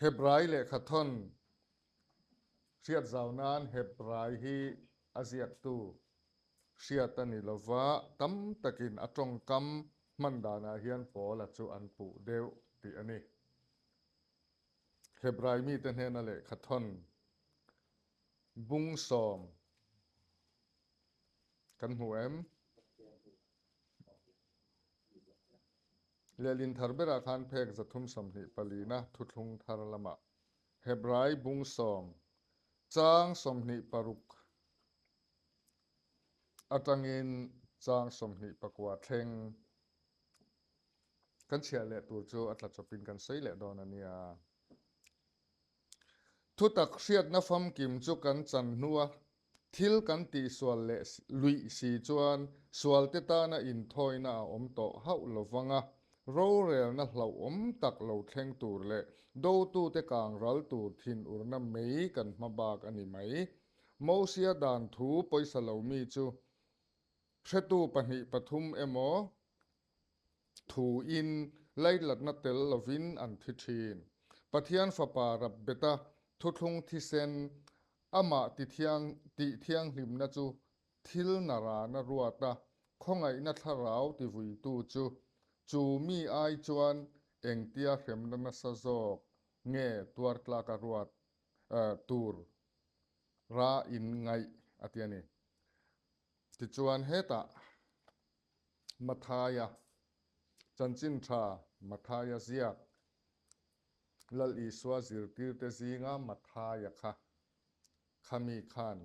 Hebrai lehkhathawn hriat zau nan Hebrai hi a ziaktu hriat a ni lova, tam takin a tawngkam hman danah hian Paula chu an puh deuh tih a ni. Hebrai mite hnena lehkhathawn bung sawm kan hmu em? Lehlin thar berah khan phek 324 na thuthlung thar lamah Hebrai bung sawm chang 26 atangin chang 29 thleng kan chhiah leh tur chu a tla chawpin kan sawi leh dawn a nia. Thutak hriatna famkim chu kan chan hnua thil kan tihsual leh luih si chuan sualte tana inthawina a awm tawh hauh lovang a, rorelna hlauhawm tak lo thleng tur leh dotute kang ral tur thinurna mei kan hma bak a ni mai. Mosia dan thu pawisa lo mi chu hretu pahnih pathum emaw Thuin leilatna tel lovin an thi thin. Pathian Fapa Rabbeta thuthlung thisen amah tithiang tih thianghlimna chu thil narana ruata khawngaihna thlarau tivuitu chu chu mi ai chuan engtia hremna nasa zawk nge tuar tlaka ruat tur ra in ngaih a ti a ni. Tichuan hetah Mathaia, Chanchin Tha Mathaia ziak, Lal Isua zirtirte zinga Mathaia kha khami khan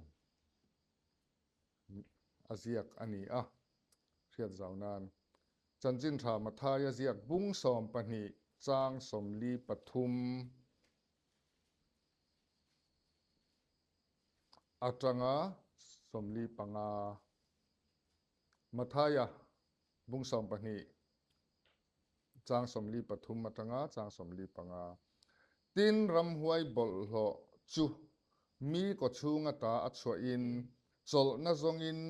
a ziak a ni a, hriat zau nan. Chanchin Tha Mathaia ziak bung 12 chang 43 atanga 45. Mathaia bung 12 chang 43 atanga chang 45. Tin, ramhuai bawlhhlawh chu mi kawchhung ata a chhuahin chawlhna zawngin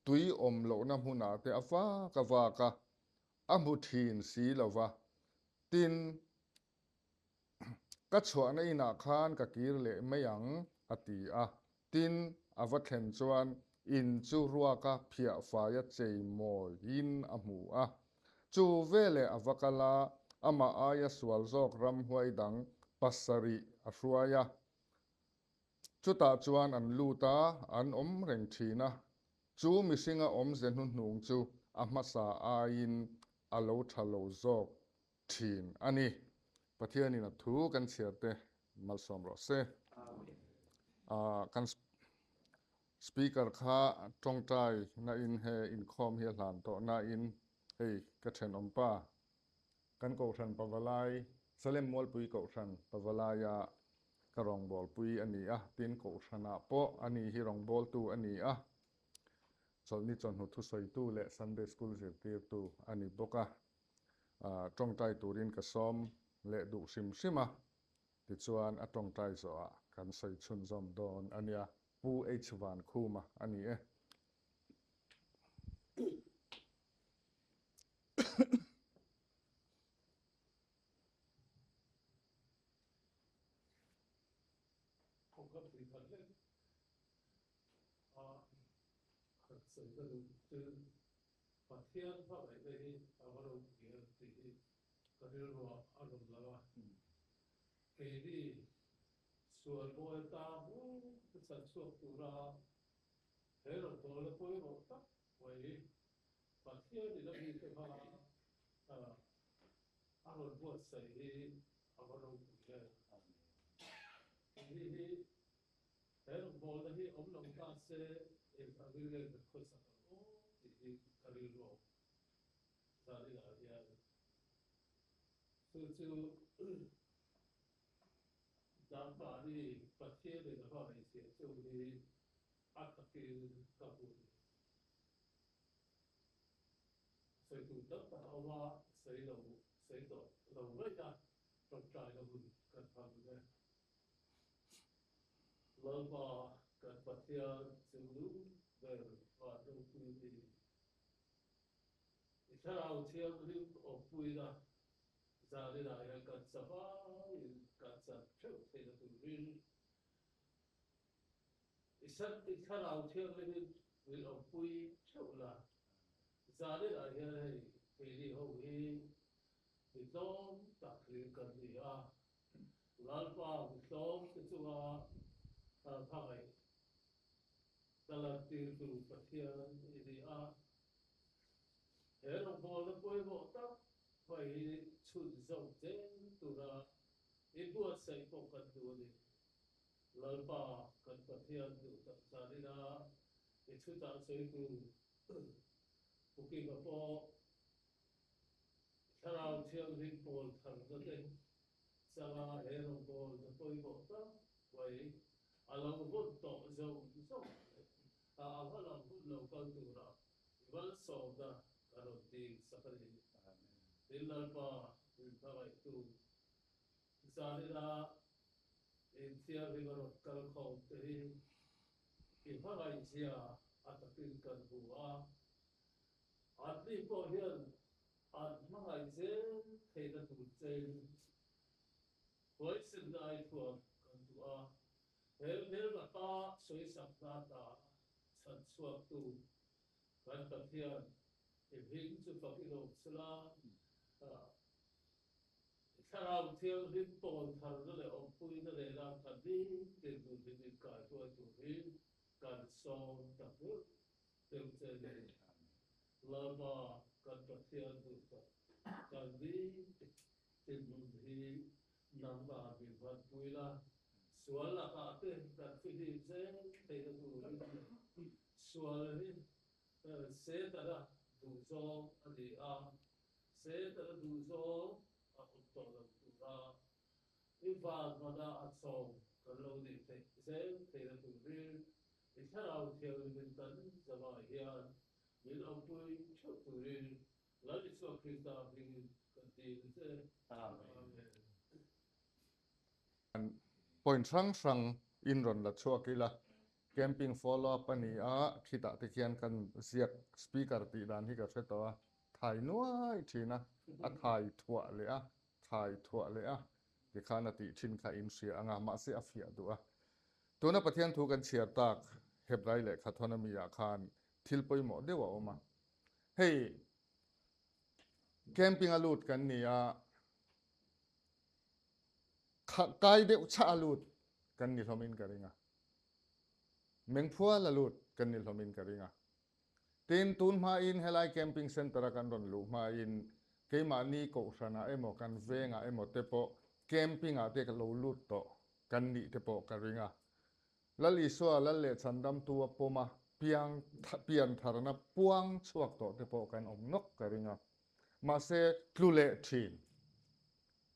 tui awm lohna hmunah te a vak a vak a, a hmu thin si lo va. Tin, Ka chhuahna inah khan ka kir leh mai ang, a ti a. Tin, a va thlen chuan in chu ruaka phiah faia chei mawiin a hmu a. Chu veleh a va kal a, amah aia sual zawk ramhuai dang pasarih a hruai a. Chutah chuan an lut a, an awm reng thin a. Chu mihringa awmze hnuhnung chu a hmasa aiin a lo tha lo zawk thin a ni. Pathianin a thu kan chhiar te malsawm rawh se. Kan Speaker kha tawngtai na in he inkhawm hi a hlan tawh na in hei ka thenawm pa kan Kohhran Pavalai Salem Mualpui Kohhran Pavalaia ka rawngbawlpui a ni a, tin Kohhranah pawh a ni hi rawngbawltu a ni a, chawlhni chawhnu thusawitu leh Sunday School zirtirtu a ni bawk a. Tawngtai turin ka sawm leh duh hrim hrim a, tichuan a tawngtai zawhah kan sawi chhunzawm dawn a nia. Pu H Vankhuma a ni e. Kawngka pui khat lek a han sawi ka duh chu Pathian hmangaihna hi a va ropui em tih hi ka rilruah a rawn lang a. Keini sual mawi atang ka chan chhuak tura he rawngbawlna pawimawh tak mai Pathianin a mite hma a rawn buatsaih hi a va ropui em. Keini hi He rawngbawlna hi awm lo ta se eng ang in nge kan khawsak ang aw tih hi ka rilru a awm zaninah hian. Chu chu nangmahni Pathianin a hmangaihchhiah chu hi a takin ka hmu ni. Sawi tur tam tak a awm a, sawi lo sawi tawh lo mai a, tawngtaina hun kan hmang e. Lalpa kan Pathian chungnung ber van ropui ni. I Thlarau Thianghlim awmpuina zaninah hian kan chavaiin kan chan. I thlarau thianghlimin min awmpui theuh la. Zaninah hian hei keini ho hi mi tlawm tak hlir kan ni a, Lalpa mi tlawm te chunga hmangaih na lantirtu Pathian i ni a. He rawngbawlna pawimawh tak mai hi chhun zawk zel tura i buatsaih pawh kan duh a ni. Lalpa kan Pathian duh tak zanina i chhutah sawitu Pu Kima pawh Thlarau Thianghlim pawl tharna te changa he rawngbawlna pawimawh tak mai a lo vawn tawh zawng zawng leh a anga lang hun lo kal tura i malsawmna ka rawn dil sak a ni. Tin Lalpa min hmangaihtu zanina Inthianghlim a rawn kal khawm te hi i hmangaihzia a takin kan hmu a, anni pawh hian an hmangaih zel theihna tur chein huaisenna ai thuam kan duh a, he hmelma pa sawisakna ata chhan chhuaktu kan Pathian i hming chu fak i lawm sela, Thlarau Thianghlim pawl tharna leh awmpuina nena kan nitin nun hi min kaihruai tur hi kan sawm tak deuh deuh che ni. Lalpa kan Pathian duh tak kan nitin nun hi nangmah min hmanpui la, sual lakah te kan fihlim zel theihna turin sual hi Setana duhzawng a ni a, Setana duhzawng a awm tawh lo tura i van hmana a chawm kan lo nih theih zel theihna turin i Thlarau Thianghlimin kan zavah hian min awmpui theuh turin Lal Isua Krista hmingin kan dil che. Amen. Point hrang hrang in rawn la chhuak ila, camping follow up a ni a, khitah te khian kan ziak speaker tih dan hi ka hre tawh a, thai nuai thin a, a thai thuah leh a, thai thuah leh a tikhan a tih thin kha in hria ang a, mahse a fiah duh a. Tuna Pathian thu kan chhiar tak Hebrai lehkha thawn ami ah khan thil pawimawh deuh a awm a, hei camping a lut kan ni a, Kai deuh chah a lut kan ni hlawmin ka ring a. Mengphual a lut kan ni hlawmin ka ring a. Tin, tun hmain helai camping centre a kan rawn luh hmain keimahni kohhranah emaw kan vengah emaw te pawh camping ah te lo lut tawh kan nih te pawh ka ring a. Lal Isua Lal leh Chhandamtu a pawm a piang pian tharna puang chhuak tawh te pawh kan awm nawk ka ring a. Mahse tlu leh thin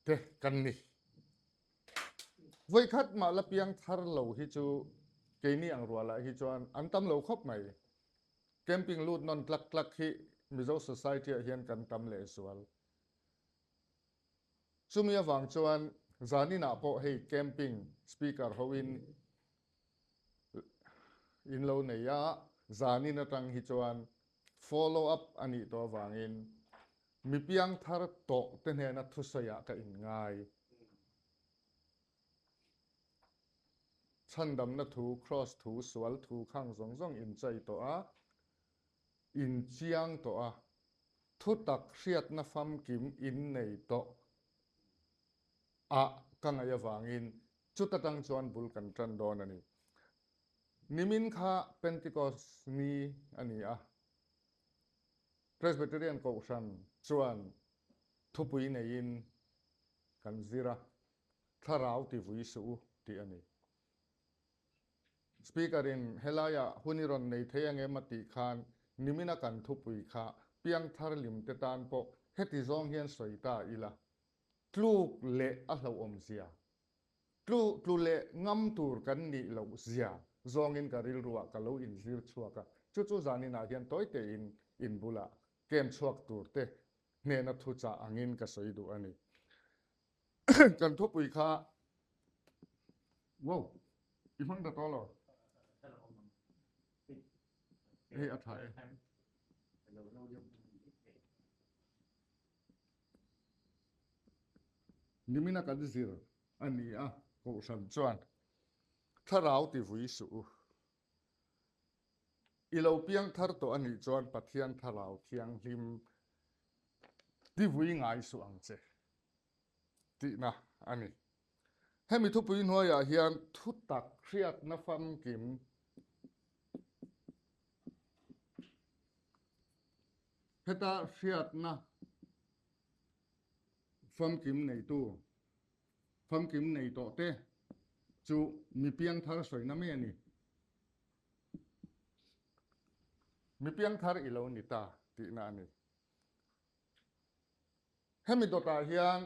te kan ni. Vawikhat mah la piang thar lo hi chu keini ang rualah hi chuan an tam lo khawp mai. Camping lut nawn tlak tlak hi Mizo society ah hian kan tam lehzual. Chumi avang chuan zaninah pawh hei camping speaker hoin in lo nei a, zanin atang hi chuan follow up a nih tawh avangin mi piangthar tawh te hnena thusawiah ka inngai. Chhandamna thu, Kraws thu, sual thu khang zawng zawng inchai tawh a, inchiang tawh a, thutak hriatna famkim innei tawh a ka ngaih avangin chuta tang chuan bul kan tan dawn a ni. Nimin kha Pentecost ni a ni a, Presbyterian Kohhran chuan thupui neiin kan zir a, Thlarau ti vui suh u tih a ni. Speaker in helaiah hun i rawn nei thei ang em a tih khan nimina kan thupui kha piangthar lim te tan pawh heti zawng hian sawi ta ila, tluk leh a hlauhawm zia, tlu tlu leh ngam tur kan nih loh zia zawngin ka rilruah ka lo inzir chhuak a, chu chu zaninah hian tawi tein in bulah kem chhuak tur te hnena thuchah angin ka sawi duh a ni. Kan thupui kha wow i hmang ta tawh lo hei a tha e. Nimina kan zir a ni a, Kohhran chuan thlarau ti vui suh u. I lo piangthar tawh a nih chuan Pathian Thlarau Thianghlim tivui ngai suh ang che tihna a ni. Hemi thupui hnuaiah hian thutak hriatna famkim heta hriatna famkim neitu famkim nei tawh te chu mi piangthar sawina mai a ni. Mi piangthar i lo ni ta tihna a ni. Hemi dawtah hian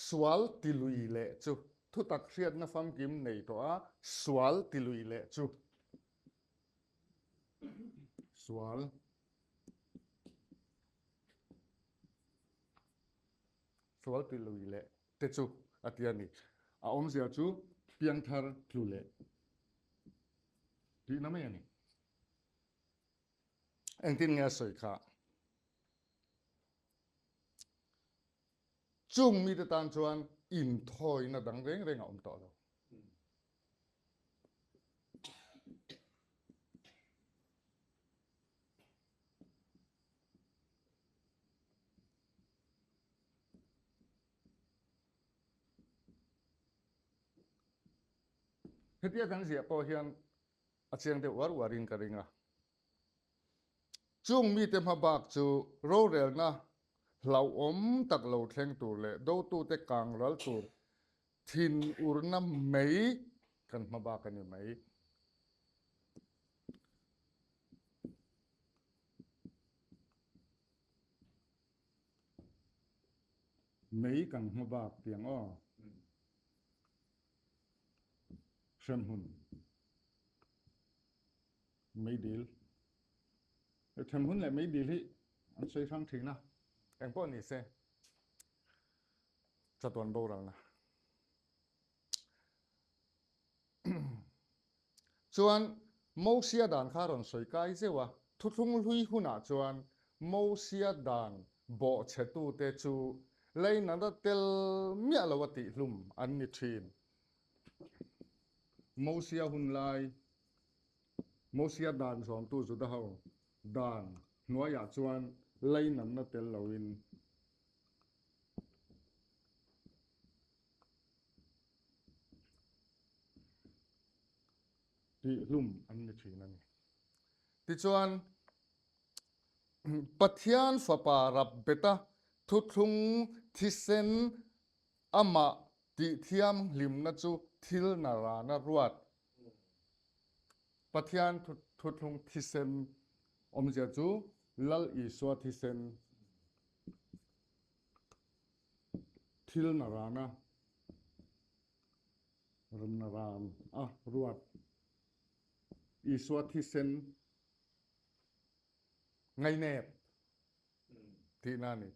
sual tilui leh chu thutak hriatna famkim nei tawh a, sual tilui leh chu sual sual tilui leh te chu a ti a ni. A awmzia chu piangthar tlu leh tihna mai a ni. Engtin nge a sawi kha? Chung mite tan chuan inthawina dang reng reng a awm tawh lo. Hetia kan ziah pawh hian a chiang deuh uar uarin ka ring a. Chung mite hma bak chu rorelna hlauhawm tak lo thleng tur leh dotute kang ral tur thinurna mai kan hma bak a ni mai. Mei kan hma bak tiang aw. Hremhmun meidil Hremhmun leh meidil hi an sawi hrang thin a, engpawh ni se chatuan boralna. Chuan Mosia dan kha a rawn sawi kai zeuh a, thuthlung hlui hunah chuan Mosia dan bawhchhetute chu leinana tel miah lo a tihhlum an ni thin. Mosia hun lai, Mosia dan zawmtu Juda ho dan hnuaiah chuan leinanna tel loin, Tih hlum an ni thin a ni. Tichuan, Pathian Fapa rap beta thuthlung thisen amah tih thianghlimna chu thil na rana ruat. Pathian thuthlung thisen awmzia chu Lal Isua thisen Thil na ran a, ram na ran a ruat. Isua thisen ngainep tihna a ni.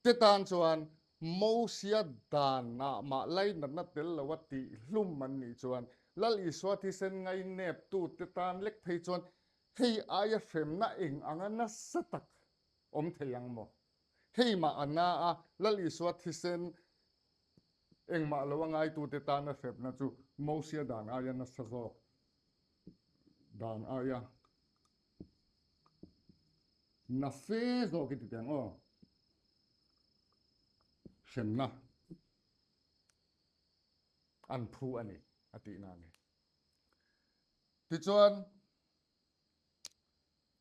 Te tan chuan Mosia dan ah mah lainatna tel lo a tih hlum an nih chuan Lal Isua thisen ngainep tu te tan lek phei chuan hei aia hremna eng anga nasa tak awm thei ang maw? Hei mah a na a, Lal Isua thisen engmah lo a ngaitute tana hrepna chu Mosia dan aia nasa zawk dan aia na fe zawk i ti teh ang aw. Hremna an phu a ni a tihna a ni. Tichuan.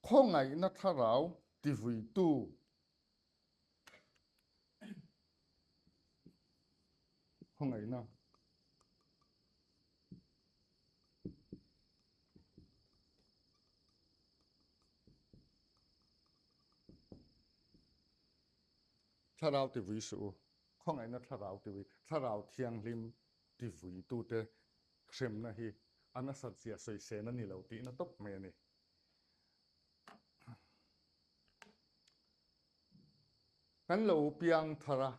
Khawngaihna thlarau tivuitu Khawngaihna Thlarau tivui suh u. Khawngaihna thlarau tivui, thlarau thianghlim tivuitute hremna hi a nasat zia sawisên a ni lo tihna tawp mai a ni. Kan lo piang thar a,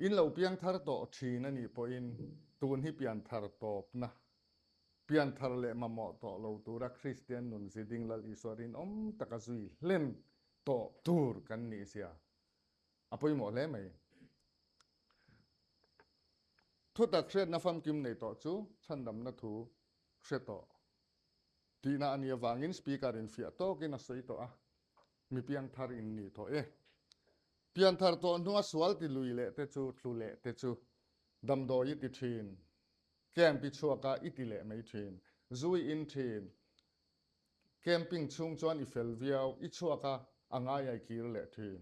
in lo piang thar tawh thin a nih pawhin tun hi pian thar tawpna, pian thar leh mamawh tawh lo tura Kristian nun ziding Lal Isua rinawm taka zui hlen tawh tur kan nih zia a pawimawh hle mai. Thutak hriatna famkim nei tawh chu chhandamna thu hre tawh. Tihna a nih avangin Speaker in fiah tawkin a sawi tawh a, mi piangthar in ni tawh e. Pianthar tawh hnua sual ti lui leh te chu tlu leh te chu damdawi i ti thin, camp i chhuak a i ti leh mai thin, zu i in thin, camping chhung chuan i fel viau, i chhuak a a ngai a i kir leh thin.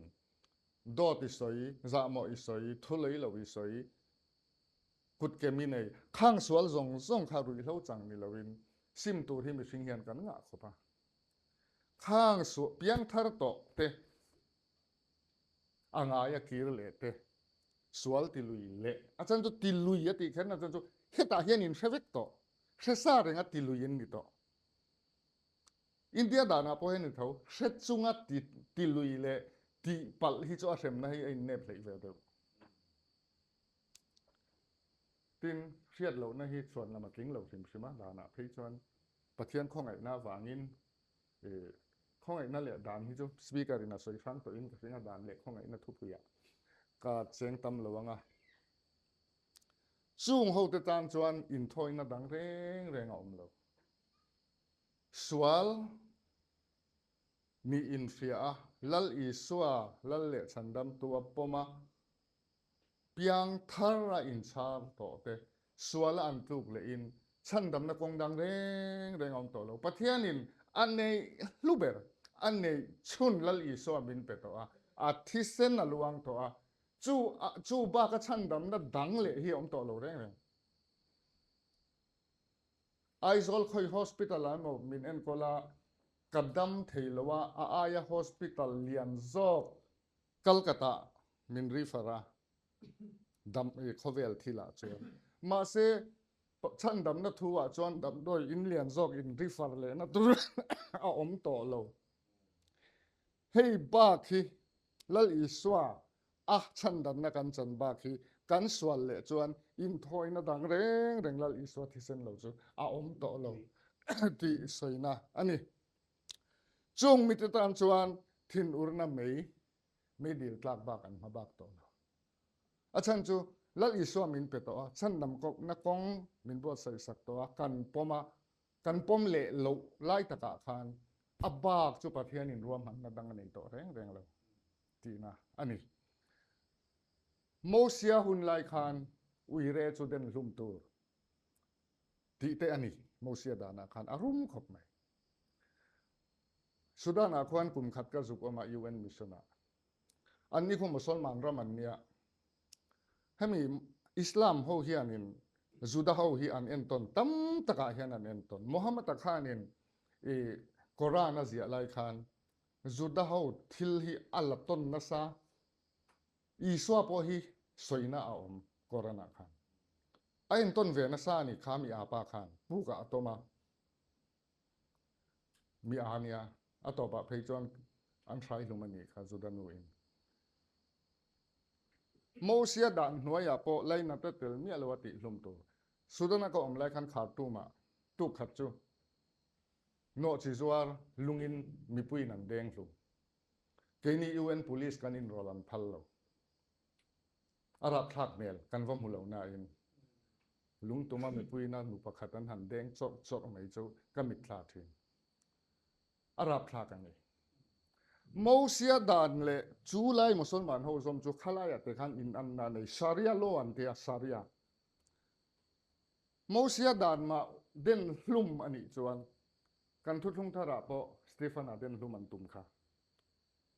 Dawt i sawi, zahmawh i sawi, thu lei lo i sawi, kut ke mi nei, khang sual zawng zawng kha ruihhlo chang ni loin sim tur hi mihring hian kan ngah khawp a. Khang suah piangthar tawh te, a ngai a kir leh te, sual ti lui leh, a chan chu ti lui a tih kher na chan chu hetah hian in hre vek tawh, hre sa renga ti lui in ni tawh. India danah pawh hian ni tho, hre chunga ti ti lui leh tih palh hi chu a hremna hi a innep hleih ve deuh. Tin, hriat lohna hi chhuan lam a tling lo hrim hrim a, danah phei chuan Pathian khawngaihna avangin khawngaihna leh dan hi chu Speaker in a sawi hrang tawhin ka hring a, dan leh khawngaihna thupuiah ka cheng tam lo ang a. Chung hote tan chuan inthawina dang reng reng a awm lo. Sual nih inhria a, Lal Isua Lal leh Chhandamtu a pawm a, Piang thar a inchhar tawh te, sual a an tluk lehin chhandamna kawng dang reng reng a awm tawh lo. Pathianin a neih hlu ber, a neih chhun Lal Isua min pe tawh a, a thisen a luang tawh a, chu chu baka chhandamna dang leh hi a awm tawh lo reng reng. Aizawl khawi hospital ah emaw min enkawl a, ka dam thei lo a, a aia hospital lian zawk Calcutta min refer a, dam i khawvel thil ah chuan. Mahse, chhandamna thu ah chuan damdawi in lian zawk in refer lehna tur a awm tawh lo. Hei bak hi Lal Isua a chhandamna kan chan bak hi kan sual leh chuan inthawina dang reng reng Lal Isua thisen lo chu a awm tawh lo tih sawina a ni. Chung mite tan chuan thinurna mei, meidil tlak bak an hma bak tawh lo. A chhan chu Lal Isua min pe tawh a, chhandam kawkna kawng min buatsaih sak tawh a, kan pawm a, kan pawm leh loh lai takah khan a bak chu Pathianin ruahmanna dang a nei tawh reng reng lo tihna a ni. Mosia hun lai khan uire chu den hlum tur tih te a ni. Mosia danah khan a rum khawp mai. Sudan ah khuan kum khat ka zuk awm a UN mission ah. An ni khu Mosolman ram an nia. Hemi Islam ho hianin Juda ho hi an entawn tam takah hian an entawn. Muhammad-a khanin i Koran a ziah lai khan Juda ho thil hi a la tawn nasa. Isua pawh hi sawina a awm Koran ah khan. A entawn ve nasa a ni kha mi apa khan pukah a tawm a. Mi a nia, a tawpah phei chuan an hrai hlum a nih kha Juda nu in. Mosia dan hnuaiah pawh lainat a tel miah lo a tih hlum tur. Sudan-a ka awm lai khan Khartoum-ah tuk khat chu nawhchi zuar lungin mipuiin an deng hlum. Keini UN Police kan inrawlh an phal lo. A rapthlak hmel kan va hmu lo nain lungtuma mipuina nu pakhat an han deng chawrh chawrh mai chu ka mitthla thin. A rapthlak a ni. Mosia dan leh chu lai Mosolman ho zawm chu khalaiah te khan inanna a nei. Sharia law an ti a, Sharia. Mosia dan mah den hlum a nih chuan kan thuthlung tharah pawh Stephen-a den hlum an tum kha.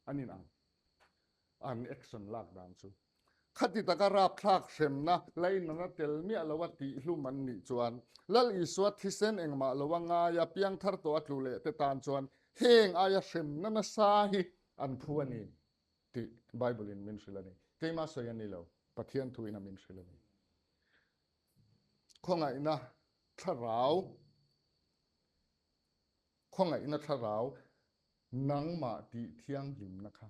An inang. An action lak dan chu. Khati taka rapthlak hremna lainana tel miah loa tihhlum an nih chuan Lal Isua thisen engmah loa ngaia piangthar tawh a tlu leh te tan chuan heng aia hremna nasa hi an phu a ni tih Bible in min hrilh a ni. Keimah sawi a ni lo, Pathian thuin a min hrilh a ni. Khawngaihna thlarau Khawngaihna thlarau nangmah tih thianghlimna kha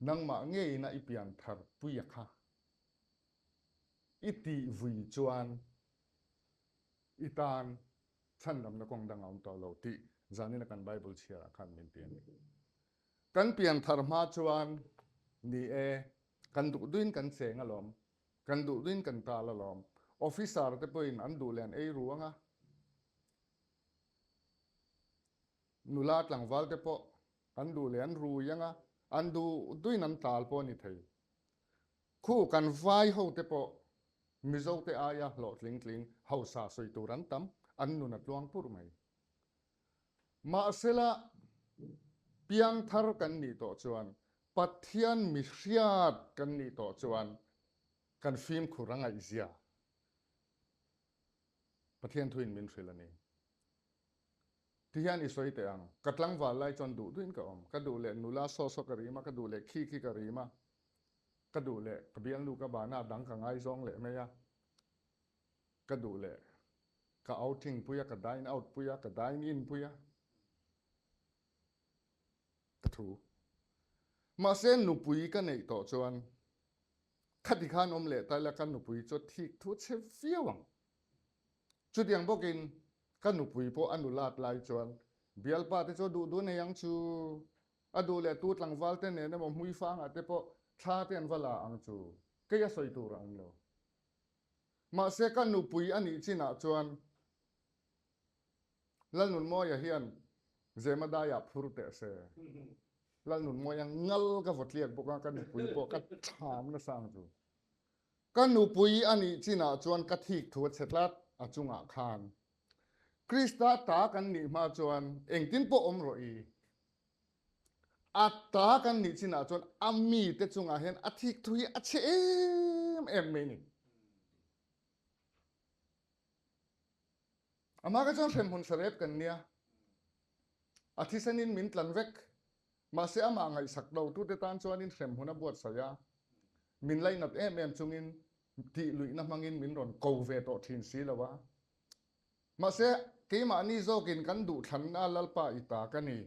nangmah ngeina i pian thar puia kha i tih vui chuan i tan chhandamna kawng dang a awm tawh lo tih zanina kan Bible chhiarah khan min ti a ni. Kan pian thar hma chuan ni e, kan duh duhin kan cheng alawm, kan duh duhin kan tal alawm. Officer te pawhin an duh leh an ei ru ang a. Nula tlangval te pawh an duh leh an rui ang a, an duh duhin an tal pawh a ni thei. Khu kan vai ho te pawh Mizo te aia hlawhtling tling hausa sawi tur an tam, an nun a tluang purh mai. Mahsela piangthar kan nih tawh chuan, Pathian mihriat kan nih tawh chuan kan fimkhur a ngaihzia Pathian thuin min hrilh a ni. Ti hian i sawi teh ang, ka tlangval lai chuan duh duhin ka awm, ka duh leh nula saw saw ka rim a, ka duh leh khi khi ka rim a, ka duh leh ka bialnu ka bana a dang ka ngaizawng leh mai a, ka duh leh ka outing pui a, ka dine out pui a, ka dine in pui a, ka thu. Mahse nupui ka neih tawh chuan khati khan awm leh ta ila ka nupui chu a thik thu chhe viau ang. Chutiang bawkin ka nupui pawh a nulat lai chuan bialpa te chu a duh duh nei ang chu, a duh leh tu tlangval te nen emaw hmuifangah te pawh thla te an va la ang chu, kei a sawi tur a awm lo. Mahse ka nupui a nih chinah chuan Lalnunmawia hian Zemadaiah phur teh se. Lalnunmawia ngal ka vaw tliak bawk a, ka nupui pawh ka ṭham nasa ang chu. Ka nupui a nih chinah chuan ka thik thu a chhe tlat a chungah khan. Krista ta kan nih hma chuan engtin pawh awm rawh i. A ta kan nih chinah chuan a mite chungah hian a thik thu hi a chhe em em mai ni. Amah kha chuan hremhmun sarep kan nia. A thisenin min tlan vek. Mahse amah ngaihsak lo tute tan chuanin hremhmun a buatsaih a, min lainat em em chungin tih luihna hmangin min rawn ko ve tawh thin si lo a. Mahse keimahni zawkin kan duhthlanna Lalpa i ta ka ni.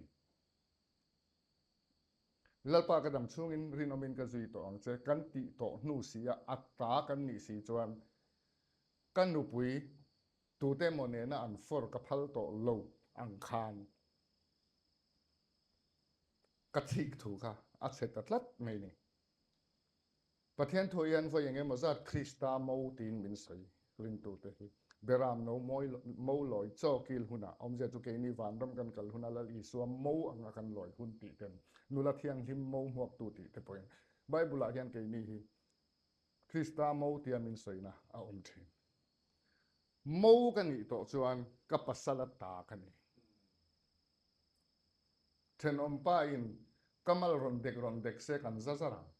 Lalpa ka dam chhungin rinawmin ka zui tawh ang che kan tih tawh hnu si a, a ta kan nih si chuan ka nupui tute emaw nena an fawr ka phal tawh lo ang khan ka thik thu kha a chhe ta tlat mai ni. Pathian thu hian vawi eng emaw zat Krista mo tiin min sawi ringtute hi Beram no mawi mo lawi chaw kil hunah awmzia chu keini vanram kan kal huna Lal Isua mo anga kan lawi hun tih ten nula thianghlim mo hmuaktu tih te pawhin Bible-ah hian keini hi Krista mo tia min sawina a awm thin. Mo ka nih tawh chuan ka pasal a ta ka ni. Thenawmpa in ka mal rawn dek rawn dek se kan za zar ang.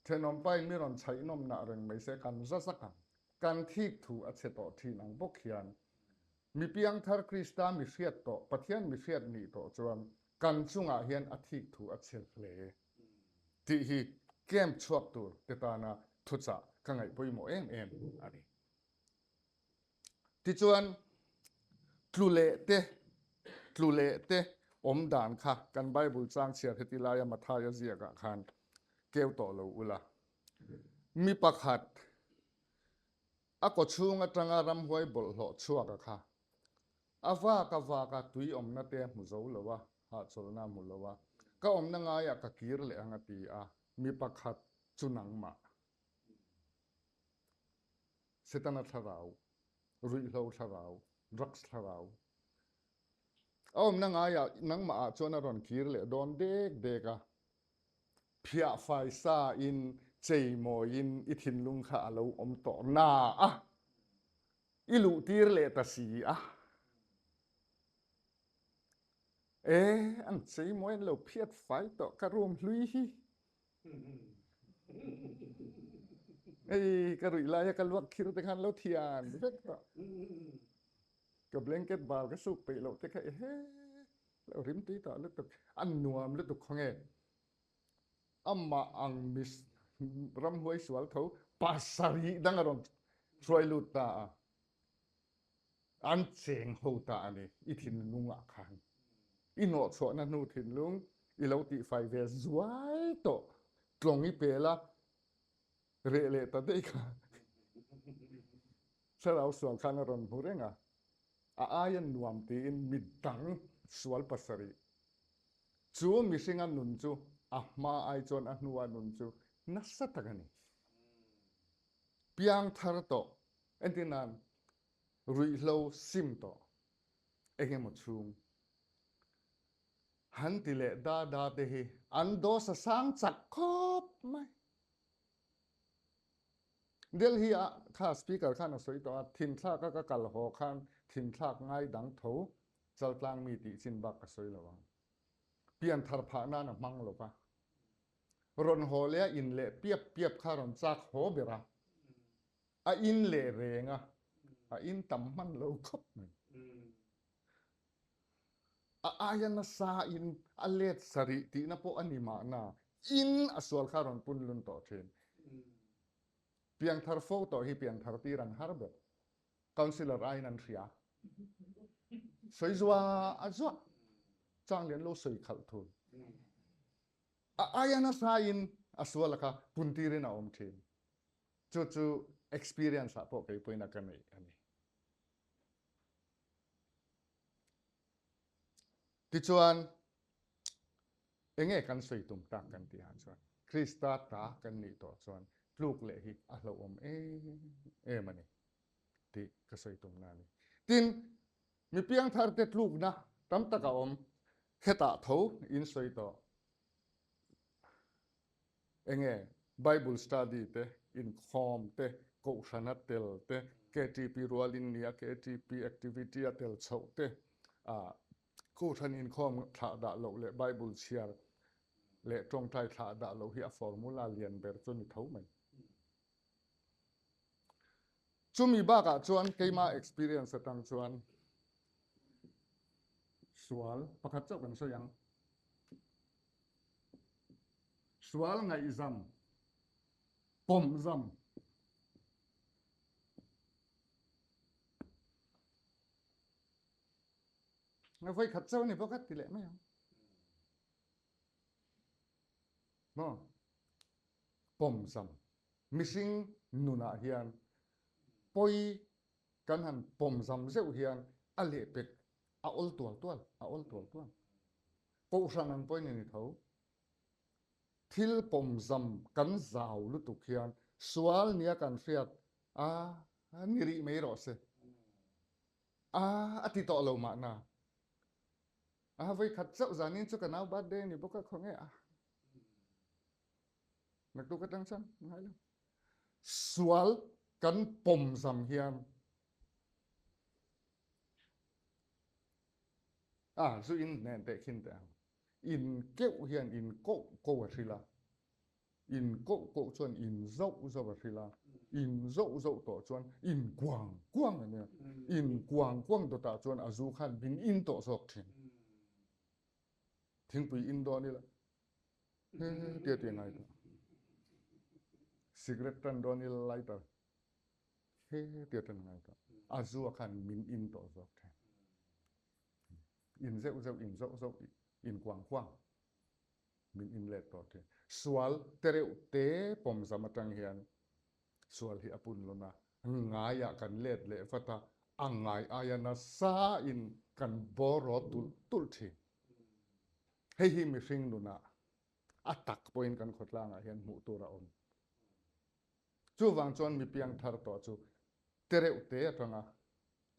Thenawmpa in mi rawn chhaih nawm nah reng mai se kan za zak ang. Kan thik thu a chhe tawh thin ang bawk hian mi piangthar Krista mi hriat tawh, Pathian mi hriat nih tawh chuan kan chungah hian a thik thu a chhe hle. Tih hi camp chhuak tur te tana thuchah ka ngaih pawimawh em em a ni. Tichuan, tlu leh te, tlu leh te awm dan kha kan Bible chang chhiar heti laia Mathaia ziakah khan keu tawh lo ula. Mi pakhat a kawchhung atanga ramhuai bawlhhlawh chhuaka kha A vak a vak a, tui awmna te a hmu zo lo a, hahchawlhna a hmu lo a, ka awmna ngaiah ka kir leh ang a ti a, mi pakhat chu nangmah. Setana thlarau, ruihhlo thlarau, drugs thlarau. A awmna ngaiah nangmah ah chuan a rawn kir leh dawn dek dek a, phiah fai sa in chei mawiin i thinlung kha a lo awm tawh na a. I luh tir leh ta si a. E, an chei mawi an lo phiat fai tawh ka room hlui hi. Ei, ka ruih laia ka luak khir te khan lo thian vek tawh. Ka blanket bal ka suk peih loh te kha ehe, lo rim tui tawh lutuk, a nuam lutuk khawnge. Amah ang mi ramhuai sual tho pasarih dang a rawn hruai lut ta a, an cheng ho ta a ni i thinlungah khan. I hnawhchhuahna hnu thinlung i lo tihfai ve zuai tawh tlawng i pel a, reh leh ta daih kha thlarau sual khan a rawn hmu reng a, a aia nuam tiin midang sual pasarih Chu mihringa nun chu a hma ai chuan a hnua nun chu nasa tak a ni. Piang thar tawh, entir nan ruihhlo sim tawh eng emaw chhung. Han ti leh da da te hi an dose a sang chak khawp mai. Delhi ah kha speaker khan a sawi tawh a, thinthlak a ka kal haw khan thinthlak ngai dang tho chaltlang mi tih chin bak ka sawi lo ang. Pian thar phah nan a hmang lo va. Rawn haw leh a in leh piap piap kha rawn chak haw ber a. A in leh reng a, a in tam hman lo khawp mai. A aia nasa in a let sarih tihna pawh a ni mahna, in a sual kha rawn pun lun tawh thin. Piangthar fo tawh hi piangthar tir an har ber. Councillor aiin an hria. Sawi zuah a zuah. Chang lian lo sawi khalh thul. A aia nasa in a sual a kha pun tirin a awm thin. Chu chu experience ah pawh kei pawhin a ka nei a ni. Tichuan, enge kan sawi tum tak kan tihah chuan Krista ta kan nih tawh chuan tluk leh hi a hlauhawm em em a ni tih ka sawi tumna a ni. Tin, mi piangtharte tlukna tam tak a awm, hetah tho in sawi tawh. Enge Bible study te, inkhawm te, kohhrana tel te, KTP rual in nia KTP activity a tel chhoh te, ah kohhran inkhawm thlah dah loh leh Bible chhiar leh tawngtai thlah dah loh hi a formula lian ber chu ni tho mai. Chumi bakah chuan keima experience atang chuan sual pakhat chauh kan sawi ang. Sual ngaihzam, pawmzam. Nga voi khat chauh ni bawk a ti leh mai ang. Maw? Pawmzam. Mihring nunah hian pawi kan han pawmzam zeuh hian a lehpek a awl tual tual, a awl tual tual. Kohhran ang pawhin a ni tho. Thil pawmzam kan zau lutuk hian sual nia kan hriat a ni rih mai rawh se. A a ti tawh lo mahna. A vawikhat chauh zanin chu ka nau birthday a ni bawk a, khawnge a. Naktuk atang chuan ngai lo. Sual kan pawmzam hian A, zu in nen teh khin teh ang. In keuh hian in koh koh a hrilh a, in koh koh chuan in zoh zoh a hrilh a, in zoh zoh tawh chuan in kuang kuang a nia. In kuang kuang dawtah chuan a zu khan min in tawh zawk thin. Thingpui in dawn ila he tia tia ngai tawh. Cigarette tan dawn ila lighter he tia tan ngai tawh. A zu a khan min in tawh zawk thin. In zeuh zeuh, in zoh zoh, in kuang kuang min in let tawh thin. Sual tereuh te pawmzam atang hian sual hi a pun lun a, ngaiah kan let leh vat a, a ngai aia nasa in kan bawraw tulh tulh thin. Hei hi mihring nunah a tak pawhin kan khawtlangah hian hmuh tur a awm. Chuvang chuan mi piangthar tawh chu tereuh te atanga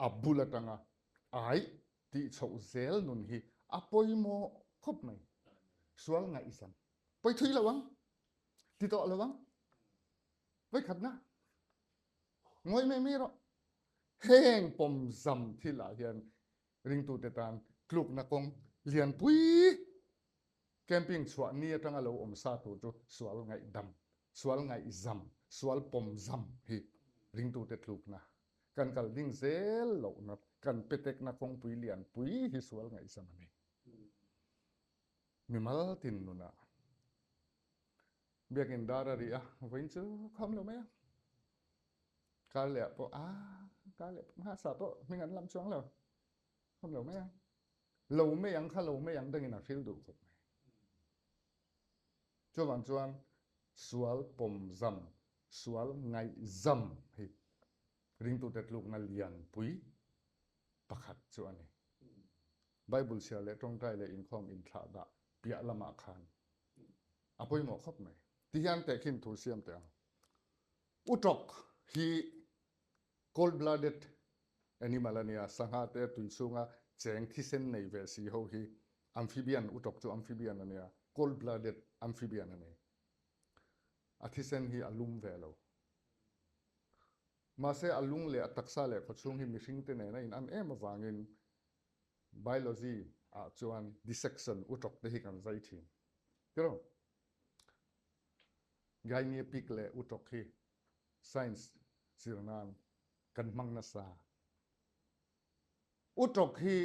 a bul atanga ai tih chhoh zel nun hi a pawimawh khawp mai. Sual ngaihzam pawi thui lo ang, ti tawh lo ang, vawikhatna ngawi mai mai rawh. Heng pawmzam thilah hian ringtute tan tlukna kawng lianpui Camping chhuah ni atanga lo awm sa tur chu sual ngaihdam, sual ngaihzam, sual pawmzam hi ringtute tlukna, kan kal ding zel lohna, kan petekna kawngpui lianpui hi sual ngaihzam a ni. Mimal tin nunah biakin dar a ri a, vawiin chu khawm lo mai a. Kar leh ah pawh a, kar leh hmasa pawh hming an lam chuang lo. Khawm lo mai ang. Lo mai ang kha lo mai ang dangin a hril duh khawp mai. Chuvang chuan sual pawmzam, sual ngaihzam hi ringtute tlukna lianpui pakhat chu a ni. Bible chhiar leh tawngtai leh inkhawm inthlahdah piah lamah khan a pawimawh khawp mai. Tihian tehkhin thu siam teh ang. Utawk hi Cold blooded animal a nia, sangha te tui chhunga cheng thisen nei ve si ho hi Amphibian, utawk chu amphibian a nia, cold blooded amphibian a ni. A thisen hi a lum ve lo. Mahse a lung leh a taksa leh khawchhung hi mihringte nena in an em avangin biology ah chuan dissection utawk te hi kan zai thin. Tiraw? Guinea pig leh utawk hi science zir nan kan hmang nasa. Utawk hi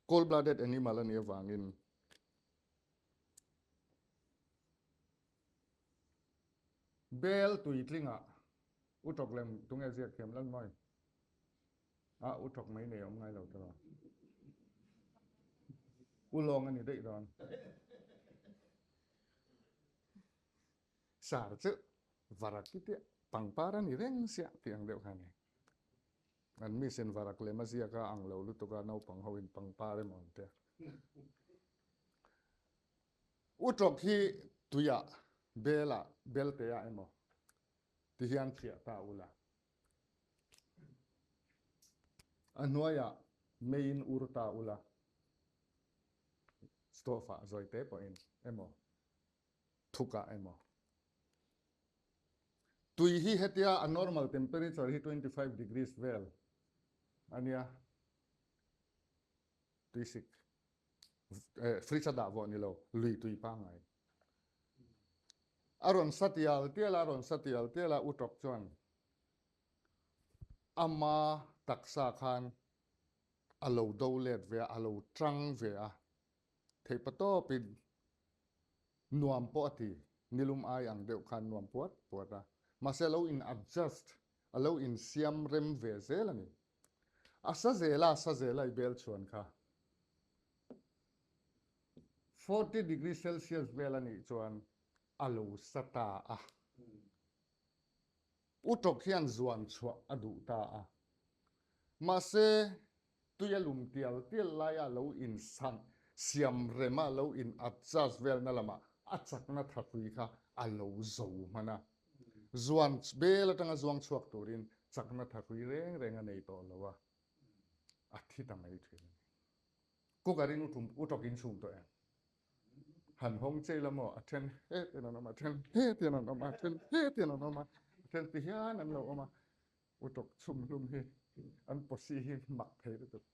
cold blooded animal a nih avangin bel tuitlingah utawk lem tunge ziak thiam lan mawi? A utawk mai nei awm ngai lo tawh. Ulawng a ni daih dawn. Sar chu varak i tiah pangpar a ni reng siah tih ang deuh kha a ni. An mi sen varak lem a ziak a ang lo lutuk a naupang ho in pangpar emaw an tia. Utawk hi tuiah belah belte ah emaw ti hian thiah ta ula. A hnuaiah meiin ur ta ula. Stove ah zawi te pawhin emaw thukah emaw. Tui hi hetia a normal temperature hi 25 degrees vel a nia. Tui sik fridge a dah vawh ni lo, lui tui pangngai. A rawn sa tial tial a, a rawn sa tial tial a, utawk chuan ama taksa khan a lo do let ve a, a lo tang ve a. Theihpatawpin nuam pawh a ti, nilum ai ang deuh khan nuam puat puat a. Mahse a lo in adjust, a lo insiam rem ve zel a ni. A sa zela a sa zela i bel chhuan kha 40 degree celsius vel a nih chuan a lo sa ta a. Utawk hian zuan chhuah a duh ta a. Mahse tui a lum tial tial laia lo in siam rema lo in adjust velna lamah a chakna thahrui kha a lo zo hman a. Zuan bel atanga zuang chhuak turin chakna thahrui reng reng a nei tawh lo a, a thi ta mai thin a ni. Cooker in utawk in chhum tawh em? Han hawng chei la maw? A then hetin an awm a, a then hetin an awm a, a then hetin an awm a, a then ti hian an lo awm a. Utawk chhum hlum hi an pawsi hi mak thei lutuk.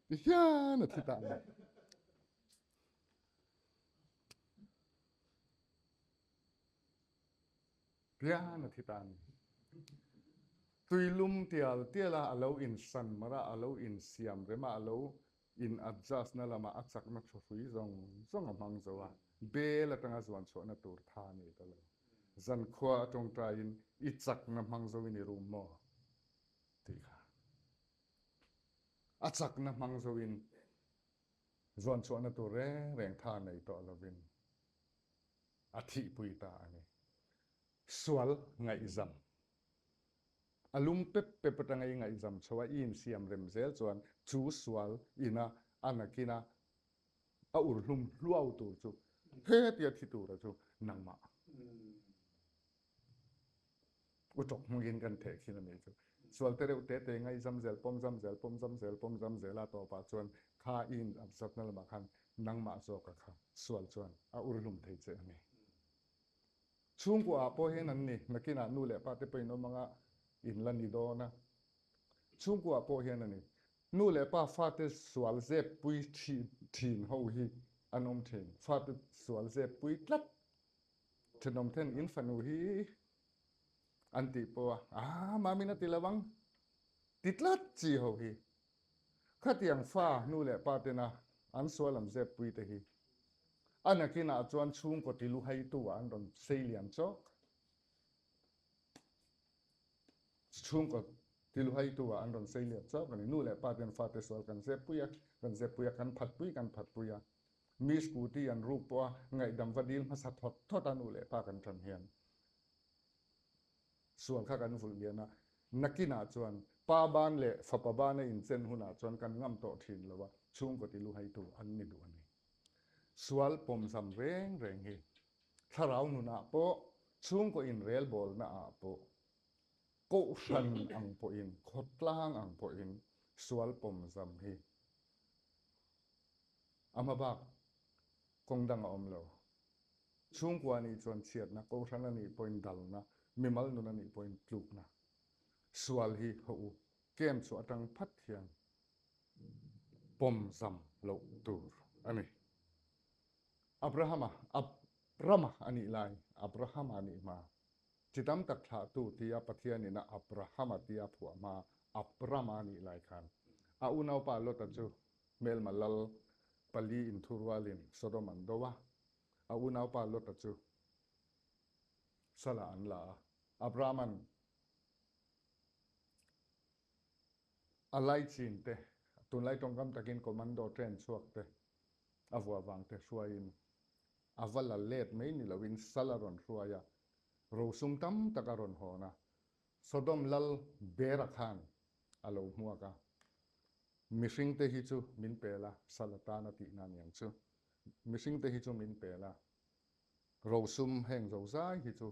Ti hian a thi ta a ni. Pian a thi ta a ni. Tuilum tial tial a, a lo insan mar a, a lo insiam rem a, a lo in adjust na lamah a chakna thuhrui zawng zawng a hmang zo a, bel atanga zuan chhuahna tur tha a ni ta lo. Zankhua a tawngtaiin i chakna hmang zoin i rum maw? tih kha. A chakna hmang zoin zuan chhuahna tur reng reng tha nei tawh lovin a thihpui ta a ni. Sual ngaihzam. A lum pep pep atanga i ngaihzam chho a, i insiam rem zel chuan chu sual ina a nakina a urhlum hluau tur chu hetia thi tura chu nangmah utawk hmangin kan theh khin a nih chu. Sual te reuh te te ngaihzam zel, pawmzam zel, pawmzam zel, pawmzam zel a tawpah chuan kha i inzatna lamah khan nangmah zawka kha sual chuan a urhlum thei che a ni. Chhungkua ah pawh hian an ni, nakinah nu leh pa te pawhin awm anga in la ni dawn a. Chhungkua ah pawh hian a ni. Nu leh pa fate sual zep pui thin ho hi an awm thin. Fate sual zep pui tlat thenawm then in fanu hi an tih pawh a, aa mamin a ti lo ang ti tlat chi ho hi. Khatiang fa nu leh pa tena an sual an zep pui te hi a nakinah chuan chhungkaw tilu haitu ah an rawn sei lian chawk. Chhungkaw tilu haitu ah an rawn sei lian chawk a ni. Nu leh pa ten fate sual kan zep pui a, kan zep pui a, kan phat pui kan phat pui a. Mi scooty an ruk pawh a ngaihdam va dil hmasa thawt thawt a nu leh pa kan tan hian. Sual kha kan vulh lian a, nakinah chuan pa ban leh fapa bana inchen hunah chuan kan ngam tawh thin lo a, chhungkaw ti luhaitu an ni duh a ni. Sual pawmzam reng reng hi thlarau nunah pawh, chhungkaw inrelbawlnaah pawh. Kohhran ang pawhin, khawtlang ang pawhin sual pawmzam hi a hmabak kawng dang a awm lo. Chhungkua nih chuan chhiatna, kohhran a nih pawhin dalna, mimal nun a nih pawhin tlukna. Sual hi hawh u, kem chhuah atang phat hian pawmzam loh tur a ni. Abrahama, Abrama a nih lai, Abrahama a nih hma, chi tam tak thlahtu tia Pathianin a Abrahama tia phuah hma Abrama a nih lai khan a unaupa Lota chu hmelma lal pali inthurualin Sodom an do a, a unaupa Lota chu salah an la a. Abrahama'n a laichin te, tunlai tawngkam takin commando train chhuak te a vuah vang te hruaiin a va la let mai ni loin sal a rawn hruai a, rosum tam tak a rawn hawn a, Sodom lal Bera khan a lo hmuak a, mihring te hi chu min pel a, sal atan a tihna aniang chu, mihring te hi chu min pel a, rosum heng zozai hi chu